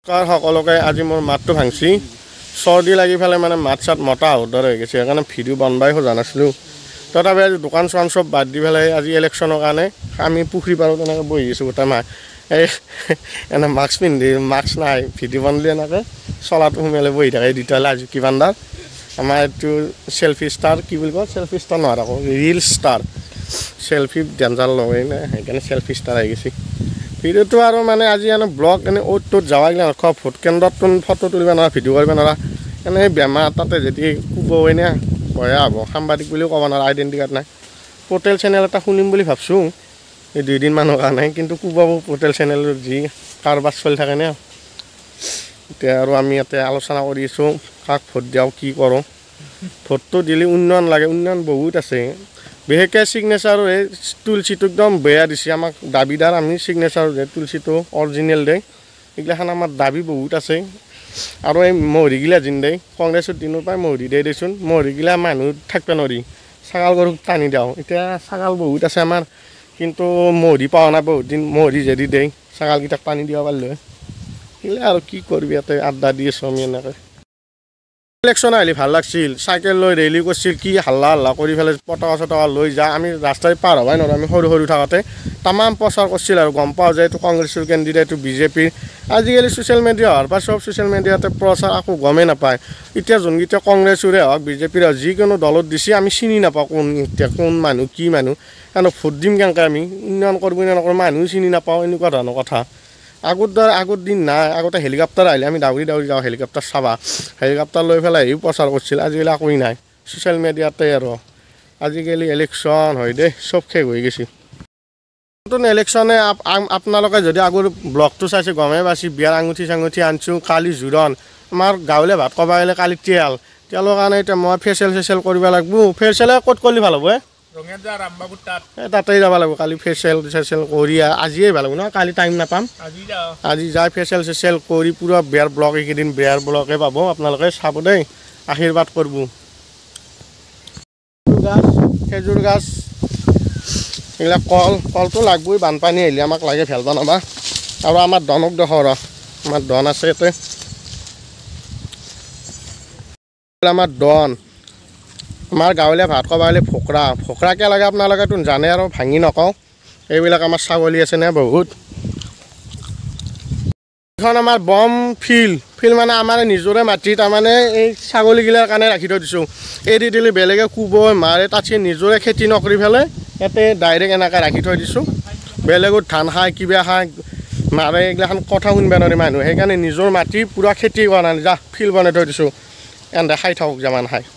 সকলোকে আজি মোৰ মাতটো ভাঙছি, চৰ্দি লাগি পেলাই মানে মাত চাত মতা দৰে হৈ গৈছে, সেইকাৰণে ভিডিঅ' বনবাই খোজা নাছিলোঁ। তথাপি আজি দোকান চোকান চব বাদ দি পেলাই আজি ইলেকশ্যনৰ কাৰণে আমি পুখুৰী পাৰত এনেকৈ বহি আছোঁ গোটেই মাহ। এই এনে মাস্ক পিন্ধি, মাস্ক নাই, ভিডিঅ' বনালি এনেকৈ চলাটো সোমালে বহি থাকে দুটা লাজুকী বান্দাৰ। আমাৰ এইটো চেলফি ষ্টাৰ, কি বুলি কয়, চেলফি ষ্টাৰ নহয় আকৌ ৰিল ষ্টাৰ, চেলফি ডেঞ্জাৰ লগাই নাই, সেইকাৰণে চেলফি ষ্টাৰ আহি গৈছে। ভিডিঅ'টো আৰু মানে আজি এনে ব্লগ এনে অ'ত ত'ত যাৱা গিলা নখ, ভোট কেন্দ্ৰত ফটো তুলিব নোৱাৰা, ভিডিঅ' কৰিব নোৱাৰা, এনেই বেমাৰ তাতে যদি কোব এনে বয়া হ'ব, সাংবাদিক বুলিও ক'ব নোৱাৰা, আইডেণ্টি কাৰ্ড নাই। পৰ্টেল চেনেল এটা শুনিম বুলি ভাবছোঁ এই দুইদিনমানৰ কাৰণে, কিন্তু কোবাব পৰ্টেল চেনেলৰ যি কাৰবাৰ চলি থাকে নে। এতিয়া আৰু আমি ইয়াতে আলোচনা কৰি আছোঁ কাক ভোট দিওঁ, কি কৰোঁ। ভোটটো দিলে উন্নয়ন লাগে, উন্নয়ন বহুত আছে। বিশেষকৈ ছিগনেচাৰৰ এই তুলসীটো একদম বেয়া দিছে আমাক দাবীদাৰ, আমি ছিগনেচাৰৰ যে তুলসীটো অৰিজিনেল দেই, এইগিলাখান আমাৰ দাবী বহুত আছে। আৰু এই মহৰিগিলা যেন দেই, কংগ্ৰেছৰ দিনৰ পৰাই মহৰি দেই দেচোন, মহৰিগিলা মানুহ থাকিব নোৱাৰি, ছাগাল গৰুক টানি দিওঁ। এতিয়া ছাগাল বহুত আছে আমাৰ, কিন্তু মহৰি পোৱা নাই বহুত দিন, মহৰি যদি দেই ছাগালকেইটাক টানি দিব পাৰিলে সেইগিলা আৰু কি কৰিবি, ইয়াতে আড্ডা দি আছোঁ আমি এনেকৈ। ইলেকশ্যন আহিলে ভাল লাগছিল, চাইকেল লৈ ৰেলী কৰিছিল, কি হাল্লা হাল্লা কৰি পেলাই পতাকা চটকা লৈ যায়, আমি ৰাস্তাই পাৰ হ'বাই নোৱাৰোঁ। আমি সৰু সৰু থাকোঁতে তামাম প্ৰচাৰ কৰিছিল আৰু গম পাওঁ যে এইটো কংগ্ৰেছৰ কেণ্ডিডেট, এইটো বিজেপিৰ। আজিকালি ছ'চিয়েল মিডিয়া হোৱাৰ পৰা চব ছ'চিয়েল মিডিয়াতে প্ৰচাৰ, একো গমেই নাপায়। এতিয়া যোনকেইটা কংগ্ৰেছৰে হওক বিজেপিৰে হওক যিকোনো দলত দিছে, আমি চিনি নাপাওঁ কোন এতিয়া কোন মানুহ কি মানুহ, কাৰণ ভোট দিম কেনেকৈ, আমি উন্নয়ন কৰিব নে নকৰোঁ মানুহ চিনি নাপাওঁ, এনেকুৱা ধৰণৰ কথা। আগৰ দৰে আগৰ দিন নাই, আগতে হেলিকপ্টাৰ আহিলে আমি দাউৰি দাউৰি যাওঁ হেলিকপ্টাৰ চাবা, হেলিকপ্টাৰ লৈ পেলাই আহিও প্ৰচাৰ কৰিছিল। আজিকালি একোৱেই নাই, ছ'চিয়েল মিডিয়াতে আৰু আজিকালি ইলেকশ্যন হয় দেই, চব শেষ হৈ গৈছে। নতুন ইলেকশ্যনে আপোনালোকে যদি আগৰ ব্লগটো চাইছে গমেই পাইছে, বিয়াৰ আঙুঠি চাঙুঠি আনিছোঁ, কালি জোৰোণ, আমাৰ গাঁৱলীয়া ভাত ক'ব গ'লে কালি তেল, তেলৰ কাৰণে এতিয়া মই ফেচিয়েল চেচিয়েল কৰিব লাগিব। ফেচিয়েলে ক'ত কৰিলে ভাল হ'ব? তাতেই যাব লাগিব কালি ফেচিয়েল চেচিয়েল কৰি, আজিয়ে ভাল হ'ব ন, কালি টাইম নাপাম। আজি যাই ফেচিয়েল চেচিয়েল কৰি পূৰা বিয়াৰ ব্লগ, এইকেইদিন বিয়াৰ ব্লগে পাব আপোনালোকে, চাব দেই, আশীৰ্বাদ কৰিব। গাছ, খেজুৰ গাছ, এইবিলাক কল, কলটো লাগবই, বানপানী আহিলে আমাক লাগে ভেল বনাবা। আৰু আমাৰ দনক দেখৰ, আমাৰ দন আছে ইয়াতে, আমাৰ দন, আমাৰ গাঁৱলীয়া ভাত ক'ব গ'লে ফকৰা, ফকৰা কিয় লাগে আপোনালোকেতো জানে আৰু ভাঙি নকওঁ। এইবিলাক আমাৰ ছাগলী আছে নে বহুত। এইখন আমাৰ বম ফিল্ড, ফিল্ড মানে আমাৰ নিজৰে মাটি, তাৰমানে এই ছাগলীগিলাৰ কাৰণে ৰাখি থৈ দিছোঁ। এৰি দিলে বেলেগে কোব মাৰে, তাতকৈ নিজৰে খেতি নকৰি পেলাই ইয়াতে ডাইৰেক্ট এনেকৈ ৰাখি থৈ দিছোঁ। বেলেগত ধান খায় কিবা খায় মাৰে, এইগিলাখন কথা শুনিব নোৱাৰে মানুহ, সেইকাৰণে নিজৰ মাটি পূৰা খেতি কৰা নাই, যা ফিল্ড বনাই থৈ দিছোঁ, এনে খাই থাকক যিমান খায়।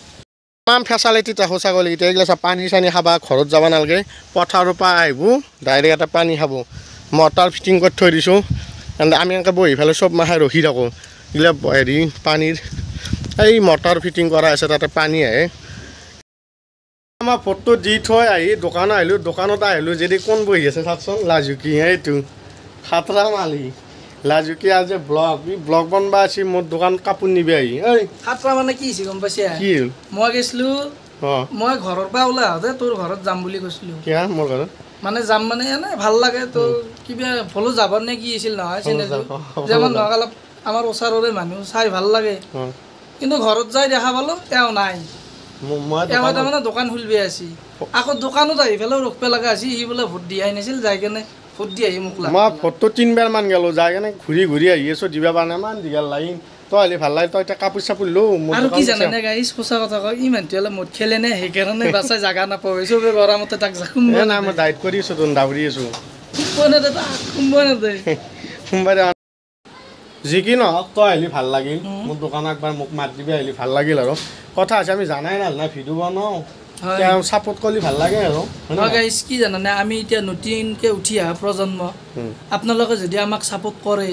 ইমান ফেচালিটি ৰাখোঁ ছাগলীকেইটা, এইগিলা চব পানী চানী খাবা ঘৰত যাব নালাগে, পথাৰৰ পৰা আহিব ডাইৰেক্ট এটা পানী খাব, মটৰ ফিটিং কৰি থৈ দিছোঁ। আমি এনেকৈ বহি পেলাই চব মাহে ৰখি থাকোঁ, এইগিলা হেৰি পানীৰ এই মটৰ ফিটিং কৰা আছে, তাতে পানী আহে। আমাৰ ফটো দি থৈ আহি দোকান আহিলোঁ, দোকানত আহিলোঁ যদি কোন বহি আছে চাওকচোন, লাজুকী, এইটো খাতৰা মালি লাজুকী আজি ব্লগ ব্লগ বনবা আছে মোৰ দোকান কাপোৰ নিবি আহি। এই খাতৰা মানে কি হৈছে গম পাইছে? কি হ'ল? মই গৈছিলোঁ, মই ঘৰৰ পৰা ওলাই আহোঁতে তোৰ ঘৰত যাম বুলি কৈছিলোঁ। কিয় মোৰ ঘৰত? মানে যাম মানে এনে ভাল লাগে তো, কিবা ভলো যাব নে কি হৈছিল নহয় চেনেলটো, যেমন নহওক অলপ আমাৰ ওচৰৰে মানুহ চাই ভাল লাগে। কিন্তু ঘৰত যাই দেখা পালোঁ এওঁ নাই, এওঁ তাৰমানে দোকান খুলিব আছে, আকৌ দোকানত আহি পেলাই ৰখিব লগা আছে। সি বোলে ভোট দিয়াই নাছিল, যাই কেনে ভোট দি আহি মোক মই ভোটটো তিনিবাৰমান গ'লোঁ, যাই কেনে ঘূৰি ঘূৰি আহি আছোঁ, দিব পৰা নাই, ইমান দীঘল লাইন। তই আহিলে ভাল লাগে, তই এতিয়া কাপোৰ চাপোৰ লো। আৰু কি জানেনে গাইজ, সঁচা কথা কয়, ই মানুহটো অলপ মদ খেলে নে, সেইকাৰণে বাচাই জাগা নাপাওঁ, চবে গৰমতে তাক নাই মই ডাইট কৰি আছোঁ, তোন দাউৰি আছোঁ। যি কি নহওক তই আহিলি ভাল লাগিল, মোৰ দোকান একবাৰ মোক মাত দিবি, আহিলি ভাল লাগিল। আৰু কথা আছে আমি জানাই না ভিডিঅ' বনাওঁ, ছাপোৰ্ট কৰিলে ভাল লাগে। আৰু গাইজ কি জানানে, আমি এতিয়া নতুনকৈ উঠি অহা প্ৰজন্ম, আপোনালোকে যদি আমাক ছাপোৰ্ট কৰে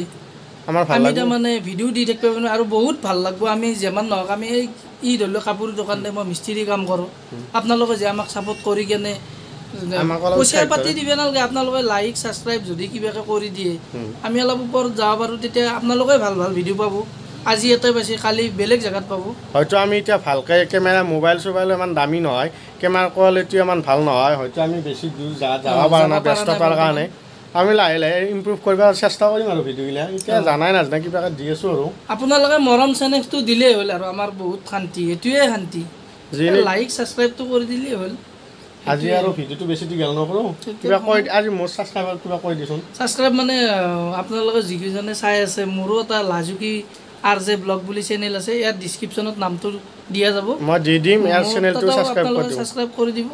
আমি তাৰমানে ভিডিঅ' দি থাকিব পাৰিম আৰু বহুত ভাল লাগিব। আমি যিমান নহওক আমি এই ই ধৰি লওক কাপোৰ দোকানতে মই মিস্ত্ৰী কাম কৰোঁ, আপোনালোকে যে আমাক ছাপোৰ্ট কৰি কেনে পইচা পাতি দিব নালাগে, আপোনালোকে লাইক ছাবস্ক্ৰাইব যদি কিবাকৈ কৰি দিয়ে আমি অলপ ওপৰত যাব পাৰোঁ, তেতিয়া আপোনালোকে ভাল ভাল ভিডিঅ' পাব। আজি এটাই পাইছে, কালি বেলেগ জেগাত পাব। হয়তো আমি এতিয়া ভালকৈ কেমেৰা মোবাইল চোবাইল ইমান দামী নহয়, কেমেৰা কোৱালিটি ইমান ভাল নহয়, হয়তো আমি বেছি দূৰ যাব পৰা নাই ব্যস্ততাৰ কাৰণে। আমি লাহে লাহে ইম্প্ৰুভ কৰিব চেষ্টা কৰিম আৰু ভিডিঅ'গিলা। এতিয়া জানাই নাজানা কিবাকে দি আছোঁ আৰু। আপোনালোকে মৰম চেনেহটো দিলেই হ'ল আৰু আমাৰ বহুত শান্তি, সেইটোৱে শান্তি। লাইক ছাবস্ক্ৰাইবটো কৰি দিলেই হ'ল। আজি আৰু ভিডিঅ'টো বেছি দীঘল নকৰোঁ। কিবা কৈ আজি মোৰ ছাবস্ক্ৰাইবাৰ কিবা কৈ দিছোন। ছাবস্ক্ৰাইব মানে আপোনালোকে যিকেইজনে চাই আছে, মোৰো এটা লাজুকী আৰ জে ব্লগ বুলি চেনেল আছে, ইয়াত ডিছক্ৰিপশ্যনত নামটো দিয়া যাব, মই দি দিম। ইয়াৰ চেনেলটো ছাবস্ক্ৰাইব কৰি দিব, ছাবস্ক্ৰাইব কৰি দিব।